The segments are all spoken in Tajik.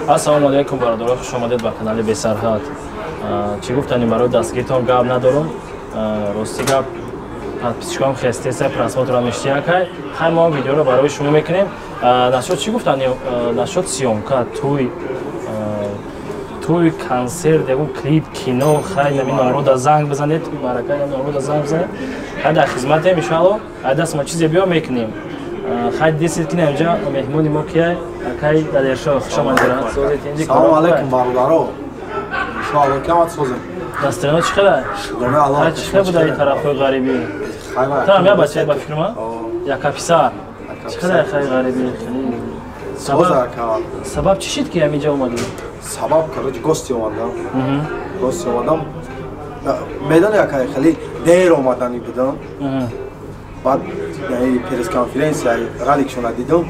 Ассалому алайкум, бародарон, хуш омадед ба канали Бесарҳад. Чӣ гуфтанем, барои дастгиритон гап надорум. Рости гап, подписчикам хестеса, просмотрам иштиякай. Хай, мо видеоро барои шумо мекунем. Насчёт чӣ гуфтанем? Насчёт съёмка, туй, консерт, ягон клип, кино, хай, нами номрода занг бизанед, туй марака, нами номрода занг бизанед. Хай, дар хизматем, иншоалло, ай даст мо чизе биё мекунем. Хай, десид ки инҷа меҳмони мо кияй? Акай Далершо, хуш омадед. Созед инҷи. Салом алейкум, бародаро. Иншоалло, камат созем. Дастирано чӣ хела? Шукрона Аллоҳ. Хай, чӣ хел буда ин тарафҳои ғарибӣ? Там я бача ба фикрма? Яка писар. Чӣ хела, хай, ғарибӣ? Сабаб чӣ шид, ки ҳаминҷа омадӣ? Сабаб, короче, гости омадам. Гости омадам. Медони, акай, хеле дер омадани будам. Баъд пресс-конференсия раликшона дидам,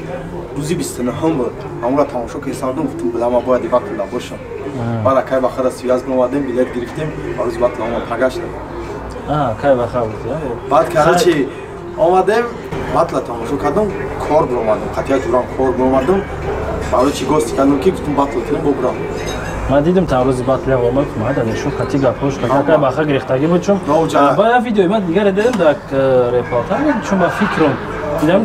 рӯзи 29-ум буд, ҳамонро тамошо кардам, гуфтам, била, ман бояд батлда бошам. Баъд акай бахара связь омадем, билет гирифтем ва рӯзи батл омад, пагашта. Кай баха буд? Баъд, короче, омадем, батла тамошо кардам, кор биромадам, қатъия ҷурам кор биромадам. Барои чи гости кардам, ки гуфтам, батл кунем, бобурам. Ман дидам, там рӯзи батл омад, Далершо қати гапҳош кака баха гирифтагӣ буд, чун ба я видеои ман дигаре дидам дар репортаж, чун ба фикрам дидам,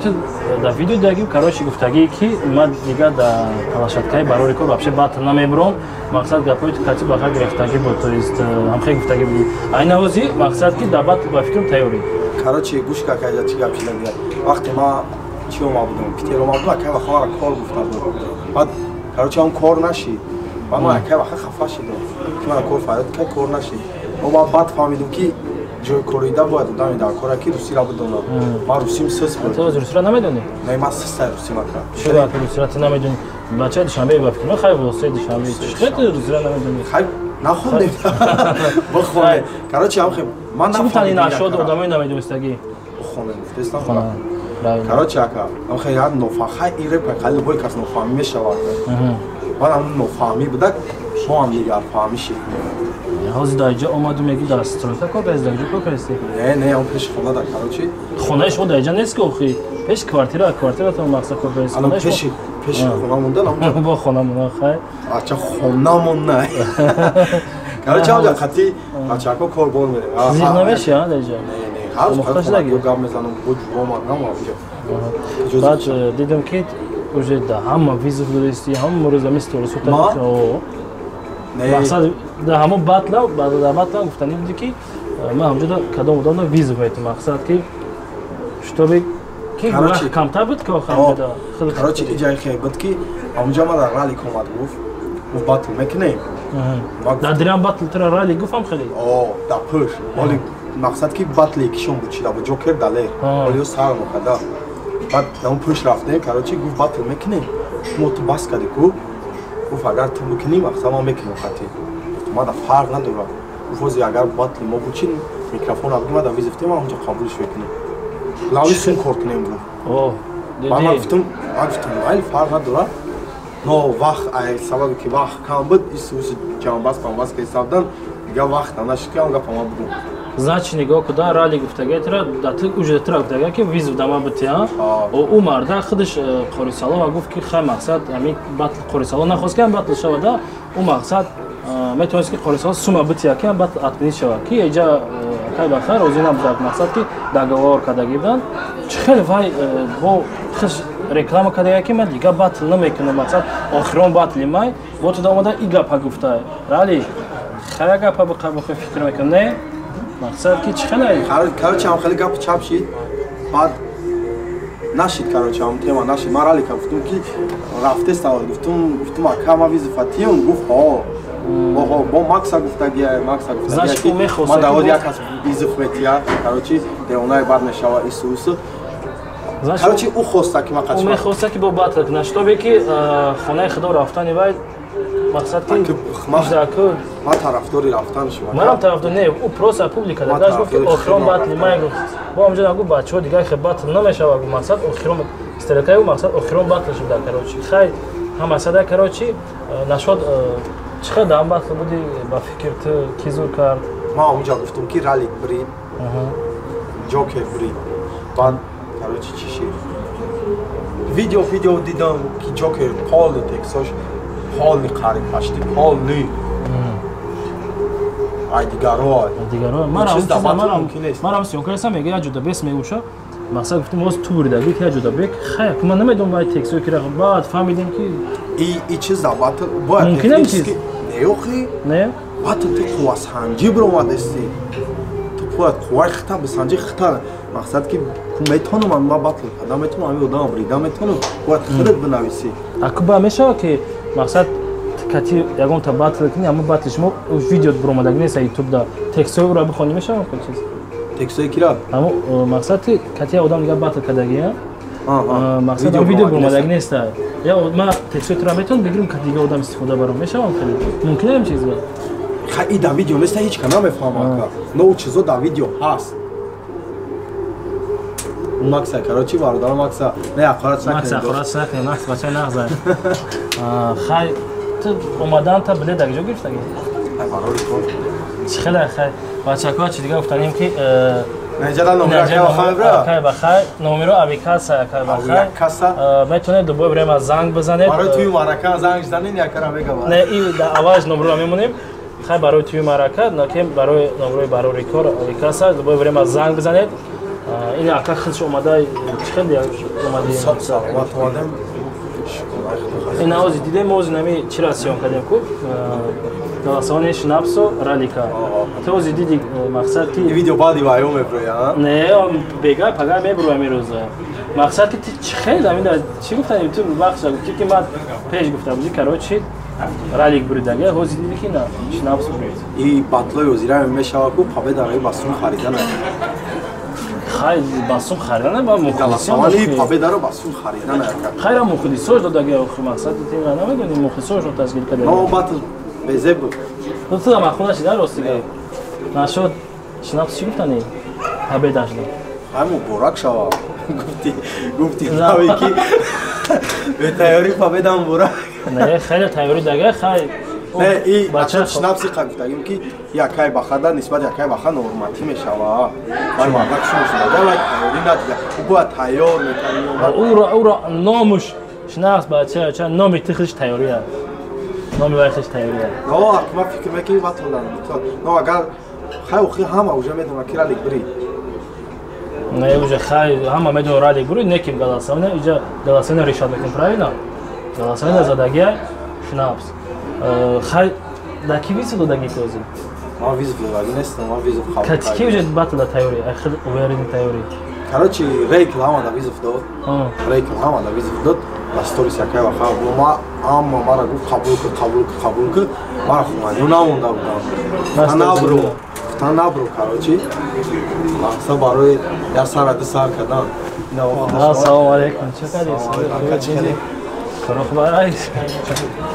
дар видео дидагим, короче, гуфтагӣ, ки ман дигар дар площадкаи барори кор вообще батл намебурам. Мақсад, гапҳои қати баха гирифтагӣ буд, то есть ҳамхе гуфтагӣ буд. Айна ҳозир, мақсад, ки дар батл, ба фикрам, тайёрӣ. Короче, гӯш ка, кайҷа чӣ гап шида. Вақте ман чӣ омад будам, Питер омад будам, акай ваха мара кор гуфта буд. Баъд, короче, он кор нашид. Баъд ман акай ваха хафа шидам, ки мара кор фарёд кай, кор нашид. Ман баъд фаҳмидам, ки ҷои корида бояд одами дар кора, ки русиро бидонам. Ман русим сис буд. Ту русиро намедонӣ? Не, ман систай русим, ака. Чаро русиро ту намедонӣ? Бачаи Душанбе, ба фикр, хай, воситаи Душанбе, чӣ ту русиро намедонӣ? Хай, нахондем, бихонем. Короче, ам ман чӣ гуфтани нашод одамои намедонистагӣ? Бихонем гуфтестам. Короче, ака, ам хе як нофаҳм, ин репа хали любой кас нофаҳмӣ мешавад. Баъд ам нофаҳмӣ буда, мо ҳам дигарфаҳмӣ шид. Ҳозир дар иҷа омаду мегӣ, дар стройка кор кардӣ, дар иҷа кор кардӣ? Не, не, он пеши хона да, короче. Хонаи шумо дар иҷа нест ки, охи? Пеши квартиратон, мақсад, кор кардӣ? Ана, пеши хона монда. Бо хона монда, хай. Ача, хона монда. Короче, ҳамҷа қати бачаҳако кор бор мерем. Зиқ намеши, а, дар иҷа? Не, не, ҳар гап мезанам, бо ҷуромад ҳама ҳамҷа. Баъд дидам, ки уже да ҳама вызов додисти, ҳама рӯз ами сторису. Мақсад, дар ҳамон батла, дар батла гуфтанӣ буди, ки ман ҳамҷода кадом одамда вызов метам, мақсад, ки чтобы ки вақт камтар буд, ки охар. Короче, иҷаи хел буд, ки ҳамҷа ман дар ралик омад, гуфт, батл мекунем. Дар дирам батл тура ралик гуфтам хеле? О, дар пӯш оли, мақсад, ки батле кишон буд, чида буд, Ҷокер, Далер, оли сар мокада. Баъд дар пӯш рафтем, короче, гуфт, батл мекунем, мо ту бас кардӣ ку. Гуфт, агар ту бикунӣ, мақсад, ман мекунам хати. Гуфт, ман да фарқ надорам. Гуфт, ҳозир агар батли мо бучин, микрофон аб ман да вызов тем, ман ҳамҷа қабулш мекунем, лави сун кор кунем, гуфт. Баъд ман гуфтам, майли, фарқ надорад, но вақт, ай сабаби ки вақт кам буд, исуси ҷамбас памбас ки ҳисабдан, дигар вақт нашид, ки ҳам гапа ман бугум. Значит, нигоҳ куда рали гуфтагиатра, да ту уже тра гуфтага, ки вызов дама бути, а ӯ марда худаш Қорисалова гуфт, ки хай, мақсад, ҳамин батл Қорисало нахост, ки батл шавада. Ӯ, мақсад, метавонист, ки Қорисало сума бития, ки батл отменить шавад, ки иҷа акай бахар розӣ набудад. Мақсад, ки договор кардагӣ буданд. Чӣ хел вай бо худаш реклама кардага, ки ман дигар батл намекунам, мақсад, охирон батли май бо туда омада и гапа гуфта рали. Хая, гапа бихоҳ, фикр мекунам, не, мақсад, ки чӣ хеле? Короче, ҳам хеле гапи чап шид, баъд нашид, короче, ҳам тема нашид. Ман ралика гуфтум, ки рафтеста, гуфтум, ака, ма вызов фатиюм. Гуфт, ҳо, бо Макса гуфтагия, Макса гуфтагия, ман давод як кас вызов метия, короче, девонаи бад мешава, ису усу. Короче, ӯ хоста, ки ман қачма. Мехоста, ки бо батл кунад, шутобе ки хонаи худо рафтани вай, мақсад, ки ман тарафдори рафтан шума. Манам тарафдор не, ӯ просто публика дагаш гуфт, ки охирон батли май, гуфт. Бо ҳамҷо нагу, бачаҳо, дигар хе батл намешава, гуфт, мақсад, охирон стрелкаи ӯ, мақсад, охирон батл шуда. Короче, хай, ҳамасада, короче, нашод. Чӣ хел дар батл буди, ба фикр ту, ки зур кард? Ман онҷа гуфтум, ки ралик брид, Ҷокер брид. Баъд, короче, чӣ шид, видео дидам, ки Ҷокер полный текстош Полный қариб почти полный. Ай дигаро. Дигаро. Ман съёмка ҳастам, мега як ҷуда бес мегӯша. Мақсад гуфтем оз ту буридаги ки як ҷуда бек. Хай, ман намедонам вай текстҳое ки баъд фаҳмидем ки и чиз да батл бояд мумкин ам чиз. Не охи? Не? Батл ту қуввасанҷӣ биромадасти. Ту бояд қувваи хита бисанҷӣ хита. Мақсад ки метавонам ман батл карда метавонам, ҳамин одамам бурида метавонам, бояд худат бинависӣ. Аку ба мешавад ки мақсад кати ягонта батл кунӣ, аммо батли шумо видео биромадаги нест ютубда, текстҳои ӯро бихонӣ мешавад чиз? Текстҳои кира? Аммо мақсад кати як одам дига батл кардагия, мақсад видео биромадаги нест. Я ман текстҳои туро метавонам бигирам, кати дига одам истифода барам, мешавам хеле? Мумкин ам чиз? Хай, и дар видео нест, ҳеч ка намефаҳмад. Но чизо дар видео ҳаст. Макса, короче, бародар Макса, не ақорат накунед. Макса ақорат накунед, Макс бачаи нағза. Хай, ту омадан та билет дар ҷо гирифтаги? Ай барори кор. Чӣ хеле хай. Бачако чӣ дига гуфтанем ки наҷада номера кай бахай бра? Кай бахай, номеро авикаса кай бахай. Касса. Метавонед любое время занг бизанед. Барои туи марака занг занед, якара мегава. Не, и дар аввалаш номеро мемонем. Хай барои туи марака, накем барои номерои барори кор авикаса любое время занг бизанед. Ин ака худш омада, чӣ хеле омади? Саломат омадем. Ин ози дидем, ози нами чира съём кардем ку? Голосование Шнапсо Ралика. Ту ози диди мақсад ки видео баъди вайо меброя, а? Не, бега пага меброя мероза. Мақсад ки ти чӣ хеле амин чӣ гуфтанем ту вақт гуфти ки ман пеш гуфта будӣ, короче, Ралик буридаги, ози диди ки на Шнапс бурид. И батлои озира мешава ку победа ба сум харидан. Хай ба сум харидан ба мухлисон. Победаро ба сум харидан. Хайра мухлисош додаги охи мақсад ти ман намедонӣ мухлисошро ташкил карда. Но батл безеб буд. Ну ту ма хона шида рости гап. Нашод Шнапс чӣ гуфтани? Победаш дод. Хай муборак шава. Гуфти нави ки бе тайёрӣ победа муборак. Не, хеле тайёрӣ дага, хай. Не, и бача Шнапси қа гуфтагим ки якай бахада нисбат якай баха норматӣ мешава. Вай мардак шумо шуда, вай тайёрӣ надида. Ӯ бояд тайёр мекард. Ура номуш Шнапс бача, ча номи ти худш тайёрӣ аст. Номи вай худш тайёрӣ аст. Но, ак ман фикр мекунам батл. Но агар хай охи ҳама уже медонад ки Ралик бурид. Не, уже хай ҳама медонад Ралик бурид, не ки голосование, иҷа голосование решат мекунем, правильно? Голосование задагия Шнапс. Хай, да ки визу додаги този? Ман визу додаги нестам, ман визу қабул. Кати ки уже батл да тайёрӣ, ай хел уверен тайёрӣ. Короче, Рейкл ҳама да визу дод. Рейкл ҳама да визу дод. Ба сторис якай ва хаб ма амма мара гуфт қабул кун, қабул кун, қабул кун. Мара хуманё намонда будам. Набро. Та набро, короче. Мақсад барои як сар ду сар кардан. Ассалому алайкум. Чӣ кардӣ?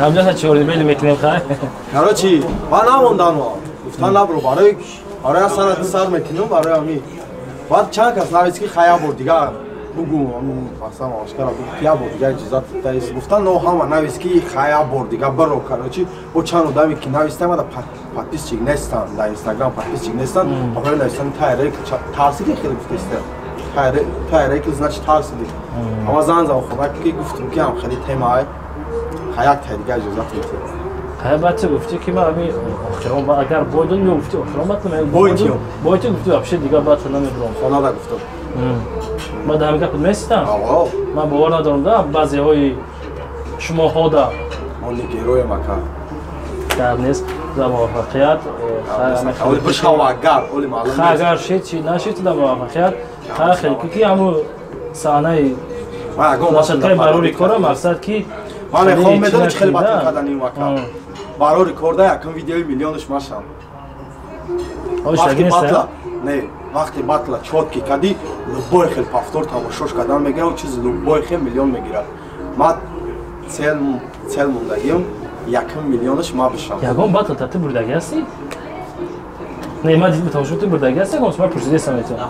Ҳамҷоса чордибели мекунем хай. Короче, ман намондам. Гуфтан набро барои як сар ду сар мекунем барои ҳамин. Баъд чанд кас навист ки хай як бор дигар бугу, масалан ошкара бугу ки як бор дигар иҷозат даист. Гуфтан но ҳама навист ки хай як бор дигар биро, короче, бо чанд одаме ки навистам ада подписчик нестанд, дар Инстаграм подписчик нестанд, барои навистан тай тарсиди хеле гуфтаиста. Тай рекл значит тарсиди. Ама зан зан хона ки гуфтум ки ҳам хеле тема ай. Хай як тай дигар иҷозат медиҳед. Хай баъд ту гуфтӣ ки ман ҳамин охирон агар бой додем ё гуфтӣ охирон батл бой тиём. Бой ту гуфтӣ вообще дигар батл намебурам. Хонада гуфтам. Ман дар ҳамин гап местам. Ман бовар надорам да баъзеҳои шумоҳода. Он героем ака. Гап нест за муваффақият. Оли бишава агар, оли маълум нест. Хай агар шид чи нашид да муваффақият. Хай хеле ки ҳамун саҳнаи площадкаи барори кора мақсад ки ман мехоҳам медонам чи хеле батл кардан ин вака. Барори корда якум видеои миллионш машам. Вақти батла, не, вақти батла чётки кади, любой хел повтор тамошош кардан мегирад, чиз любой хел миллион мегирад. Ман цел мондагиам якум миллионш ма бишам. Ягон батл та ту бурдаги ҳастӣ? Не, ман дидам тамошо ту бурдаги ҳастӣ, ягон ман пурсидесам это.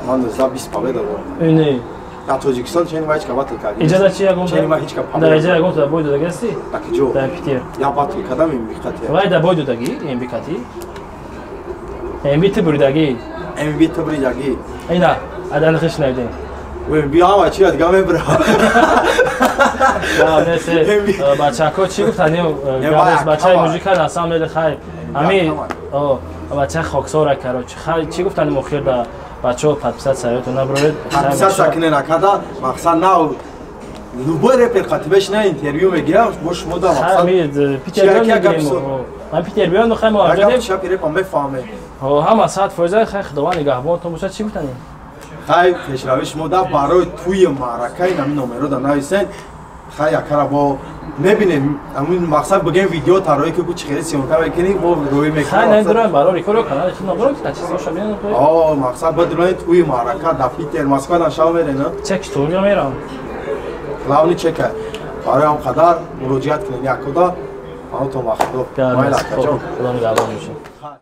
Ман 20 победа дорам. Не. Дар Тоҷикистон чени ма ҳеч ка батл кардем. Иҷоза чи ягон? Чени ма ҳеч ка победа. Дар иҷа ягон та бой додаги ҳастӣ? Дар куҷо? Дар Питер. Я батл кардам МБ қати. Вай дар бой додаги МБ қати? МБ ту буридаги. МБ ту буридаги. Ина, адан хиш навидем. МБ ҳама чиро дига мебурам. Бачако чӣ гуфтанем? Бачаи мужика на самом деле хай. Ами бача хоксора, короче. Хай чӣ гуфтанем охир да бачаҳо? Подписаться ётон набаред. Подписаться кунед, акада мақсад нав любой репер қатибеш на интервью мегирам бо шумо да мақсад. Питер мегирем. Ман Питер биён, хай мо арҷадем. Шапи репа мефаҳме. Ҳама 100%. Хай, Худованд нигаҳбонтон бошад. Чӣ гуфтанем? Хай, пешравии шумо да барои тӯи маъракаи нами номеро да нависен. Хай, якара бо мебинем, ҳамин мақсад бигем, видео тарои ки чӣ хеле съёмка мекунӣ, мо рӯй мекунем. Хай, надурам барои рекорд канали худ набаром ки чизоша бинам. О, мақсад бадурани тӯи маърака да Питер, Москва дан шав мерена. Чек турио мерам. Главный чека. Барои ҳам қадар муроҷиат кунед якуда. Панотон ба Худо. Майла, акаҷон. Худо нигаҳбон бошед.